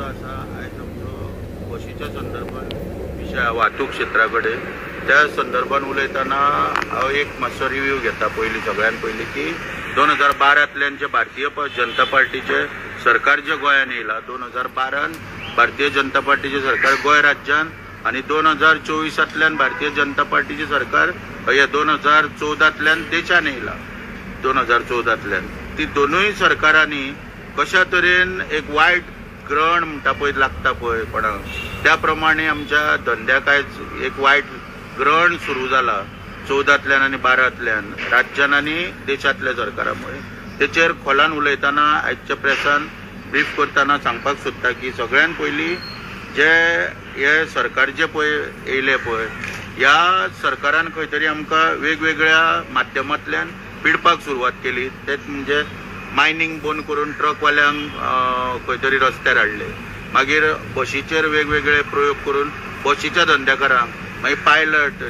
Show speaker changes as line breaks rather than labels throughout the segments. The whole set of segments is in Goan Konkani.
आसा आयज आमचो बशीच्या संदर्भात विशय वाहतूक क्षेत्रा कडेन त्या संदर्भात उलयतना हांव एक मातसो रिव्यू घेता. पयलीं सगळ्यान पयलीं की 2012तल्यान जे भारतीय जनता पार्टीचे सरकार जे गोंयान येयला, 2012 भारतीय जनता पार्टीचे सरकार गोंय राज्यान आनी 2024तल्यान भारतीय जनता पार्टीचे सरकार हे 2014तल्यान देशान येयला. 2014तल्यान ती दोनूय सरकारांनी कशा तरेन एक वायट ग्रहण म्हणटा पळय लागता पळय कोणाक, त्या प्रमाणे आमच्या धंद्याक आयज एक वायट ग्रहण सुरू जाला 14तल्यान आनी 12तल्यान राज्यान आनी देशांतल्या सरकारा मुळे. तेचेर खोलान उलयतना आयच्या प्रेसान ब्रीफ करतना सांगपाक सोदता की सगळ्यान पयलीं जे हे सरकार जे पळय येयले पळय ह्या सरकारान खंय तरी आमकां वेगवेगळ्या माध्यमांतल्यान पिडपाक सुरवात केली. तेच म्हणजे मायनींग बंद करून ट्रकवाल्यांक खंय तरी रस्त्यार हाडले, मागीर बशीचेर वेगवेगळे प्रयोग करून बशीच्या धंद्याकारांक, मागीर पायलट,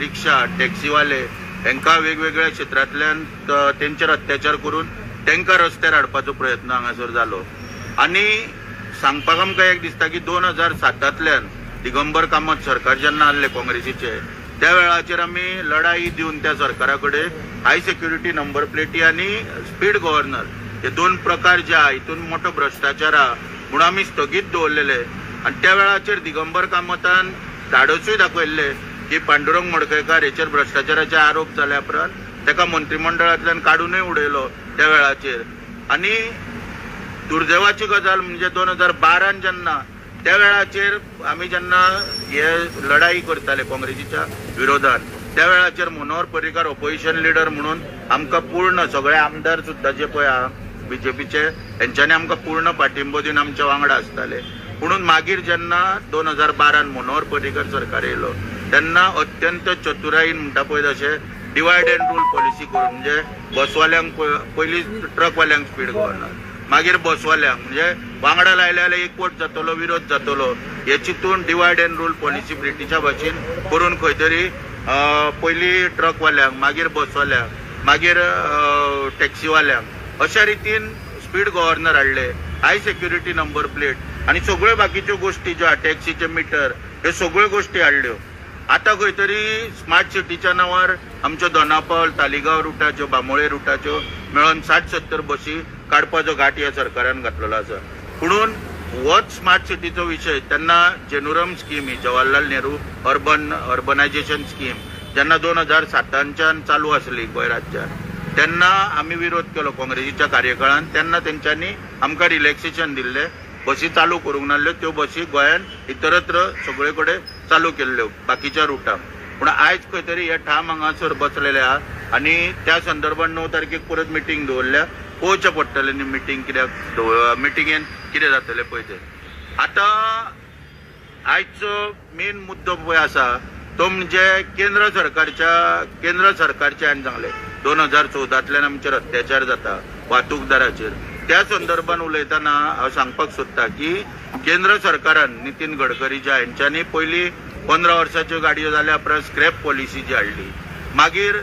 रिक्षा, टॅक्सीवाले हांकां वेगवेगळ्या क्षेत्रांतल्यान तेंचेर अत्याचार करून तांकां रस्त्यार हाडपाचो प्रयत्न हांगासर जालो. आनी सांगपाक आमकां एक दिसता की 2007तल्यान दिगंबर कामत सरकार जेन्ना आहले काँग्रेसीचे त्या वेळाचेर आमी लढाई दिवन त्या सरकारा कडेन हाय सेक्युरिटी नंबर प्लेटी आनी स्पीड गव्हर्नर हे दोन प्रकार जे आहा हितून मोठो भ्रश्टाचार आहा म्हणून आमी स्थगीत दवरलेले. आनी त्या वेळाचेर दिगंबर कामतान धाडसूय दाखयल्ले की पांडुरंग मडकयकार हेचेर भ्रश्टाचाराचे आरोप जाल्या उपरांत ताका मंत्रिमंडळांतल्यान काडूनय उडयलो त्या वेळाचेर. आनी दुर्दैवाची गजाल म्हणजे 2012 जेन्ना त्या वेळाचेर आमी जेन्ना हे लढाई करताले काँग्रेसीच्या विरोधात त्या वेळाचेर मनोहर पर्रीकार ऑपोजिशन लिडर म्हणून आमकां पूर्ण सगळे आमदार सुद्दां जे पळय आहा बीजेपीचे हेंच्यांनी आमकां पूर्ण पाठिंबो दिवन आमच्या वांगडा आसताले. पुणून मागीर जेन्ना 2012 मनोहर पर्रीकार सरकार येयलो तेन्ना अत्यंत चतुराईन म्हणटा पळय तशें डिवायड एंड रूल पॉलिसी करून म्हणजे बसवाल्यांक पयलीं ट्रकवाल्यांक स्पीड गव्हर्नर, मागीर बसवाल्यांक, म्हणजे वांगडा लायले जाल्यार एकवट जातलो, विरोध जातलो हे चिंतून डिवायड एंड रूल पॉलिसी ब्रिटिशा भाशेन करून खंय तरी पयलीं ट्रकवाल्यांक, मागीर बसवाल्यांक, मागीर टॅक्सीवाल्यांक अशा रितीन स्पीड गव्हर्नर हाडले, हाय सेक्युरिटी नंबर प्लेट आनी सगळ्यो बाकीच्यो गोश्टी ज्यो आहा टॅक्सीचे मिटर ह्यो सगळ्यो गोश्टी हाडल्यो. आतां खंय तरी स्मार्ट सिटीच्या नांवार आमच्यो दोनापावल, तालिगांव रुटाच्यो, बांबोळे रुटाच्यो मेळोन 60-70 बशी काडपाचो घाट ह्या सरकारान घातलेलो आसा. पुणून होच स्मार्ट सिटीचो विशय तेन्ना जेनुरम स्कीम ही जवाहरलाल नेहरू अर्बनायझेशन स्कीम जेन्ना 2007च्यान चालू आसली गोंय राज्यात तेन्ना आमी विरोध केलो काँग्रेसीच्या कार्यकाळान. तेन्ना तेंच्यांनी आमकां रिलॅक्सेशन दिल्लें, बसी चालू करूंक नासल्यो, त्यो बसी गोंयांत इतरत्र सगळे कडेन चालू केल्ल्यो बाकीच्या रुटांक. पूण आयज खंय तरी हे ठाम हांगासर बसलेले आहा आनी त्या संदर्भात 9 तारखेक परत मिटींग दवरल्या, पळोवचें पडटलें न्ही मिटींग कित्याक मिटिंगेन कितें जातलें पळय तें. आतां आयचो मेन मुद्दो पळय आसा तो म्हणजे केंद्र सरकारचे हांवें सांगलें 2014तल्यान आमचेर अत्याचार जाता वाहतूकदाराचेर. त्या संदर्भात उलयतना हांव सांगपाक सोदता की केंद्र सरकारान नितीन गडकरी ज्या हेंच्यांनी पयलीं 15 वर्साच्यो गाडयो जाल्या उपरांत स्क्रॅप पॉलिसी जी हाडली, मागीर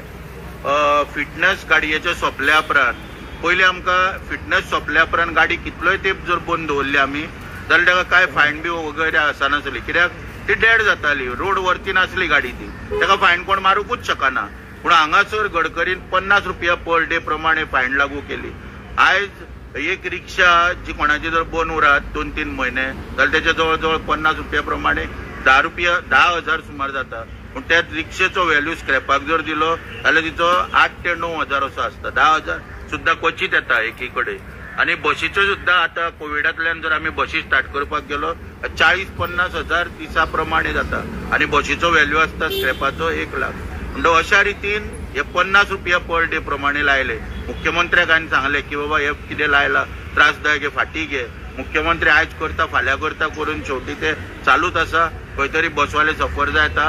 फिटनेस गाडयेचे सोंपल्या उपरांत पयलीं आमकां फिटनेस सोंपल्या उपरांत गाडी कितलोय तेंप जर बंद दवरली आमी जाल्यार ताका कांय फायन बी वगैरे आसनासली, कित्याक ती डेड जाताली, रोड वरती नासली गाडी ती, ताका फायन कोण मारूंकूच शकना. पूण हांगासर गडकरीन 50 रुपया पर डे प्रमाणे फायन लागू केली. आयज एक रिक्षा जी कोणाची जर बंद उरात 2-3 म्हयने जाल्यार तेच्या जवळ जवळ 50 रुपया प्रमाणे 10 रुपया 10,000 सुमार जाता. पूण त्या रिक्षेचो व्हॅल्यू स्क्रॅपाक जर दिलो जाल्यार तिचो 8 ते 9 हजार असो आसता, 10,000 सुद्दां क्वचीत येता एकी कडेन. आनी बशीच्यो सुद्दां आतां कोविडांतल्यान जर आमी बशी स्टार्ट करपाक गेलो 40-50 हजार दिसा प्रमाणे जाता आनी बशीचो व्हॅल्यू आसता स्क्रॅपाचो 1 लाख. म्हणटा अशा रितीन हे 50 रुपया पर डे प्रमाणे लायले. मुख्यमंत्र्याक हांवें सांगलें की बाबा हे कितें लायला त्रासदायक, हे फाटीं घे. मुख्यमंत्री आयज करता फाल्यां करता करून शेवटी ते चालूच आसा, खंय तरी बसवाले सफर जाता.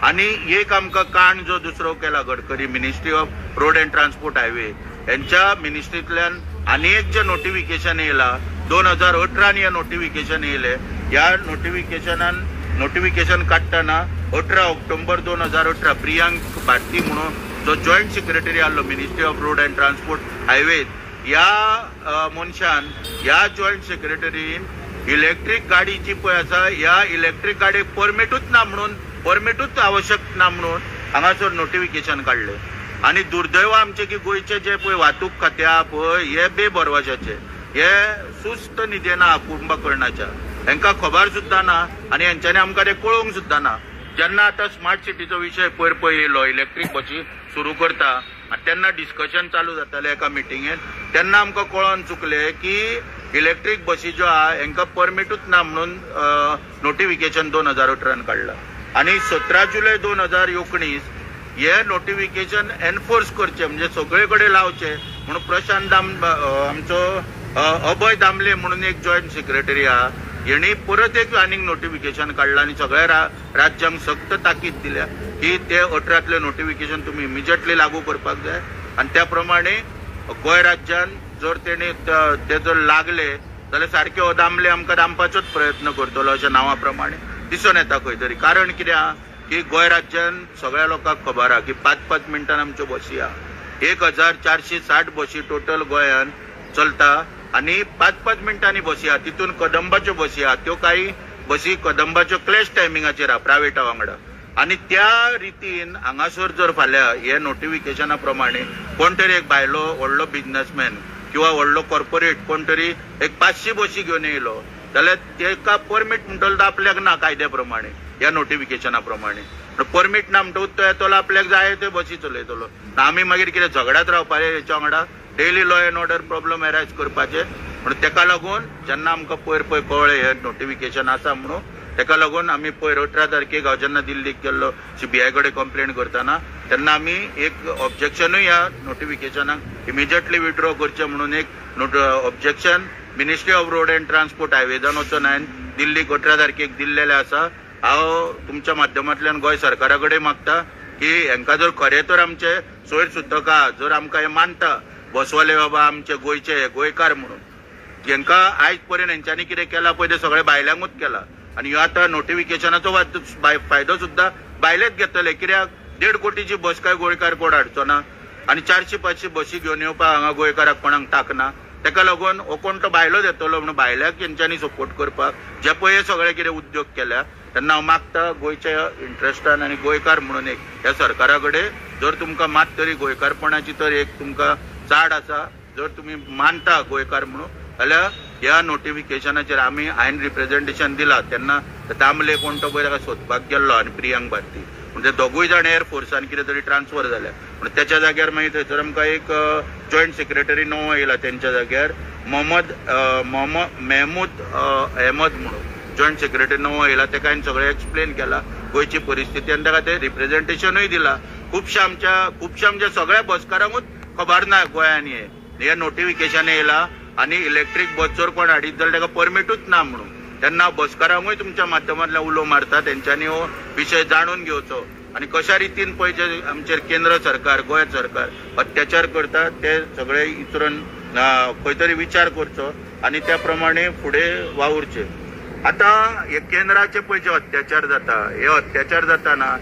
आनी एक आमकां कांड जो दुसरो केला Gadkari, ministry of road and transport highway हेंच्या मिनिस्ट्रींतल्यान आनी एक जे नोटिफिकेशन येयला 2018 हें नोटिफिकेशन येयलें. ह्या नोटिफिकेशन काडटना 18 ऑक्टोबर 2018 प्रियांक भारती म्हणून जो जॉयंट सेक्रेटरी आहलो ministry of road and transport highway ह्या मनशान ह्या जॉयंट सेक्रेटरीन इलेक्ट्रीक गाडी जी पळय आसा ह्या इलेक्ट्रीक गाडयेक परमिटूच ना म्हणून, परमिटूच आवश्यक ना म्हणून हांगासर नोटिफिकेशन काडलें. आनी दुर्दैव आमचें की गोंयचे जे पळय वाहतूक खातें आहा पळय हे बेभरवशाचे, हे सुस्त न्हिदेना कुंभकर्णाच्या, हेंकां खबर सुद्दां ना आनी हेंच्यांनी आमकां तें कळोवंक सुद्दां ना. जेन्ना आतां स्मार्ट सिटीचो विशय पयर पळय येयलो, इलेक्ट्रीक बशी सुरू करता आनी तेन्ना डिस्कशन चालू जातालें एका मिटिंगेन, तेन्ना आमकां कळोन चुकलें की इलेक्ट्रीक बशी ज्यो आहा हेंकां परमिटूच ना म्हणून नोटिफिकेशन 2018 काडलां. आनी 17 जुलय 2019 हे नोटिफिकेशन एनफोर्स करचें, म्हणजे सगळे कडेन लावचें म्हणून प्रशांत आमचो अभय दामले म्हणून एक जॉयंट सेक्रेटरी आहा, हेणी परत एक आनीक नोटिफिकेशन काडलां आनी सगळ्या राज्यांक सक्त ताकीद दिल्या की ते 18तले नोटिफिकेशन तुमी इमिजिएटली लागू करपाक जाय. आनी त्या प्रमाणे गोंय राज्यान जर तेणी ते जर लागले जाल्यार सारके हो दामले आमकां दामपाचोच प्रयत्न करतलो अशें नांवा प्रमाणे दिसून येता खंय तरी. कारण कितें आहा की गोंय राज्यान सगळ्या लोकांक खबर आहा की 5-5 मिनटान आमच्यो बशी आहा, 1460 बशी टोटल गोंयान चलता आनी 5-5 मिनटांनी बशी आहा. तितून कदंबाच्यो बशी आहा, त्यो काही बशी कदंबाच्यो क्लॅश टायमिंगाचेर आहा प्रायवेटा वांगडा. आनी त्या रितीन हांगासर जर फाल्यां हे नोटिफिकेशना प्रमाणे कोण तरी एक भायलो व्हडलो बिजनसमॅन किंवा व्हडलो कॉर्पोरेट कोण तरी एक 500 बशी घेवन येयलो जाल्यार तेका परमीट म्हणटलो तो आपल्याक ना कायद्या प्रमाणे, ह्या नोटिफिकेशना प्रमाणे परमीट ना म्हणटकूच तो येतलो आपल्याक जाय ते बशी चलयतलो. आमी मागीर कितें झगड्यात रावपाचें हेच्या वांगडा, daily law and order problem arise करपाचें. म्हणून तेका लागून जेन्ना आमकां पयर पळय कळ्ळें हें नोटिफिकेशन आसा म्हणून, तेका लागून आमी पयर 18 तारखेक हांव जेन्ना दिल्लीक गेल्लो सीबीआय कडेन कंप्लेन करतना तेन्ना आमी एक ऑब्जेक्शनूय ह्या नोटिफिकेशनाक इमिजिएटली विड्रॉ करचें म्हणून एक objection ministry of road and transport हायवेजान वचून हांवें दिल्लीक 18 तारखेक दिल्लेलें आसा. हांव तुमच्या माध्यमांतल्यान गोंय सरकारा कडेन मागता की हेंकां जर खरें तर आमचे सोयर सुतका जर आमकां हें मानता बसवाले बाबा आमचे गोंयचे गोंयकार म्हणून, हेंकां आयज पर्यंत हेंच्यांनी कितें केलां पळय तें सगळें बायल्यांकूच केलां. आनी ह्यो आतां नोटिफिकेशनाचो फायदो सुद्दां बायलेच घेतले, कित्याक 1.5 कोटीची बस काय गोंयकार कोण हाडचो ना आनी 400-500 बशी घेवन येवपाक हांगा गोंयकाराक कोणाक ताकना. तेका लागून हो कोण तो बायलोच येतलो म्हणून बायल्याक हेंच्यांनी सपोर्ट करपाक जे पळय हे सगळे कितें उद्योग केल्या तेन्ना हांव मागता गोंयच्या इंट्रस्टान आनी गोंयकार म्हणून एक ह्या सरकारा कडेन जर तुमकां मात तरी गोंयकारपणाची तर एक तुमकां चाड आसा, जर तुमी मानता गोंयकार म्हणून जाल्यार ह्या नोटिफिकेशनाचेर आमी हांवें रिप्रेझेंटेशन दिलां तेन्ना दामले कोण तो पळय ताका सोदपाक गेल्लो आनी प्रियांक भारती म्हणजे दोगूय जाण एअरफोर्सान कितें तरी ट्रान्सफर जाल्या पूण त्याच्या जाग्यार मागीर थंयसर आमकां एक जॉयंट सेक्रेटरी नवो येयला तेंच्या जाग्यार मोहम्मद मेहमूद अहमद म्हणून जॉयंट सेक्रेटरी नवो येयला, तेका हांवें सगळें एक्सप्लेन केलां गोंयची परिस्थिती आनी ताका तें रिप्रेझेंटेशनूय दिलां. खुबश्या आमच्या सगळ्या बसकारांकूच खबर ना गोंयान हे नोटिफिकेशन येयलां आनी इलेक्ट्रीक बस जर कोण हाडीत जाल्यार ताका परमिटूच ना म्हणून. तेन्ना बसकारांकूय तुमच्या माध्यमांतल्यान उलो मारता तेंच्यांनी हो विशय जाणून घेवचो आनी कशा रितीन पळय जे आमचेर केंद्र सरकार गोंय सरकार अत्याचार करता ते सगळे इचरून खंय तरी विचार करचो आनी त्या प्रमाणे फुडें वावुरचें. आतां हे केंद्राचे पळय जे अत्याचार जाता, हे अत्याचार जाताना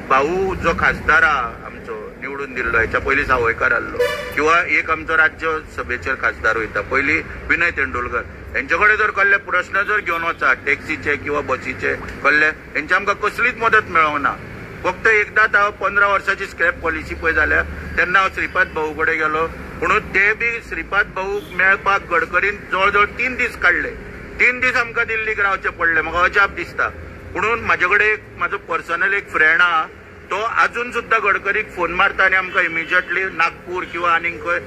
भाऊ जो खासदार आहा आमचो निवडून दिल्लो, हेच्या पयलीं सावयकार आहलो किंवा एक आमचो राज्य सभेचेर खासदार वयता पयलीं विनय तेंडुलकर, हेंचे कडेन जर कसले प्रश्न जर घेवन वचा टॅक्सीचे किंवा बसीचे कसले, हेंची आमकां कसलीच मदत मेळोंक ना. फक्त एकदांच हांव 15 वर्साची स्क्रॅप पॉलिसी पळय जाल्या तेन्ना हांव श्रीपाद भाऊ कडेन गेलो, पूण ते बी श्रीपाद भाऊक मेळपाक गडकरीन जवळ जवळ 3 दीस काडले, 3 दीस आमकां दिल्लीक रावचें पडलें. म्हाका अजाप दिसता. पुणून म्हाजे कडेन एक म्हाजो पर्सनल एक फ्रेंड आहा तो आजून सुद्दां गडकरीक फोन मारता आनी आमकां इमिजिएटली नागपूर किंवा आनीक खंय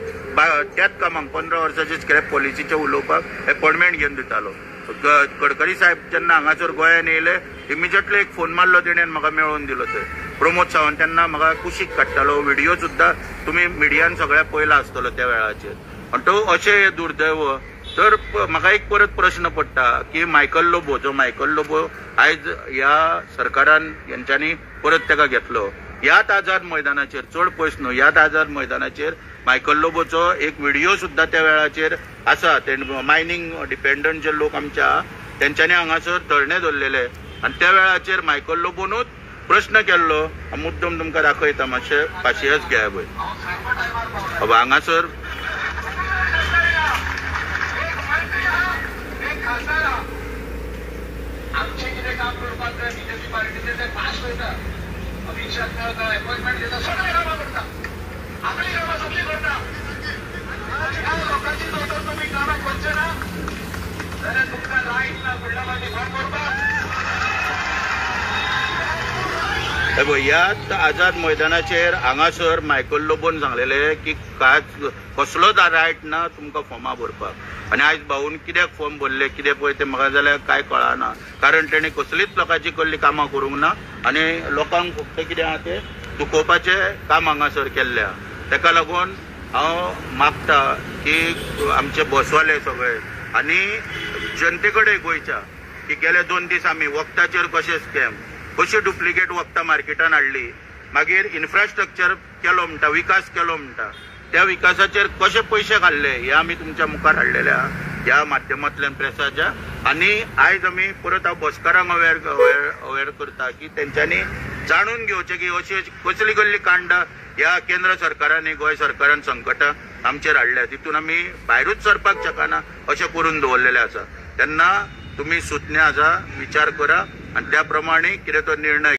त्याच कामाक 15 वर्साची स्क्रॅप पॉलिसीचें उलोवपाक एपॉयंटमेंट घेवन दितालो. गडकरी साहेब जेन्ना हांगासर गोंयान येयले इमिजिएटली एक फोन मारलो तेणें आनी म्हाका मेळोवन दिलो. थंय प्रमोद सावंत तेन्ना म्हाका कुशीक काडटालो, व्हिडियो सुद्दां तुमी मिडियान सगळ्या पळयला आसतलो त्या वेळाचेर. आनी तो अशें हें दुर्दैव. तर म्हाका एक परत प्रश्न पडटा की मायकल लोबो, जो मायकल लोबो आयज ह्या सरकारान हेंच्यांनी परत ताका घेतलो, ह्याच आझाद मैदानाचेर चड पयस न्हू, ह्याच आझाद मैदानाचेर मायकल लोबोचो एक व्हिडियो सुद्दां त्या वेळाचेर आसा. ते मायनींग डिपेंडंट जे लोक आमच्या तेंच्यांनी हांगासर धरणे धरलेले आनी त्या वेळाचेर मायकल लोबोनूच प्रश्न केल्लो. मुद्दम तुमकां दाखयता, मातशें पाशियेस घेया पळय. बाबा हांगासर
निरिक्षक मेळटा, अपॉइंटमेंट दिता, सगळीं कामां करता, आपलीं कामां सगळीं करता. ह्या लोकांची जर तुमी कामां करचे ना जाल्यार तुमकां लायट ना फुडल्या फावटी फोन करपाक.
ह्याच आझाद मैदानाचेर हांगासर मायकल लोबोन सांगलेले की कांयच कसलोच रायट ना तुमकां फॉर्मां भरपाक. आनी आयज भाऊन कित्याक फॉर्म भरले कितें पळय तें म्हाका जाल्यार कांय कळना, कारण तेणी कसलीच लोकांची कसली कामां करूंक ना आनी लोकांक फक्त कितें आहा तें दुखोवपाचें काम हांगासर केल्लें आहा. तेका लागून हांव मागता की आमचे बसवाले सगळे आनी जनते कडेन गोंयच्या की गेले 2 दीस आमी वखदाचेर कशें स्कॅम, कशी डुप्लिकेट वखदां मार्केटान हाडली, मागीर इन्फ्रास्ट्रक्चर केलो म्हणटा, विकास केलो म्हणटा, त्या विकासाचेर कशे पयशे घाल्ले हे आमी तुमच्या मुखार हाडलेले आहा ह्या माध्यमांतल्यान प्रेसाच्या. आनी आयज आमी परत हांव बसकारांक अवेर करता की तेंच्यांनी जाणून घेवचें की अशी कसली कसली कांडां ह्या केंद्र सरकारान गोंय सरकारान संकटां आमचेर हाडल्या, तितून आमी भायरूच सरपाक शकना अशें करून दवरलेलें आसा. तेन्ना तुमी सुज्ञ आसा, विचार करा आनी त्या प्रमाणे कितें तो निर्णय.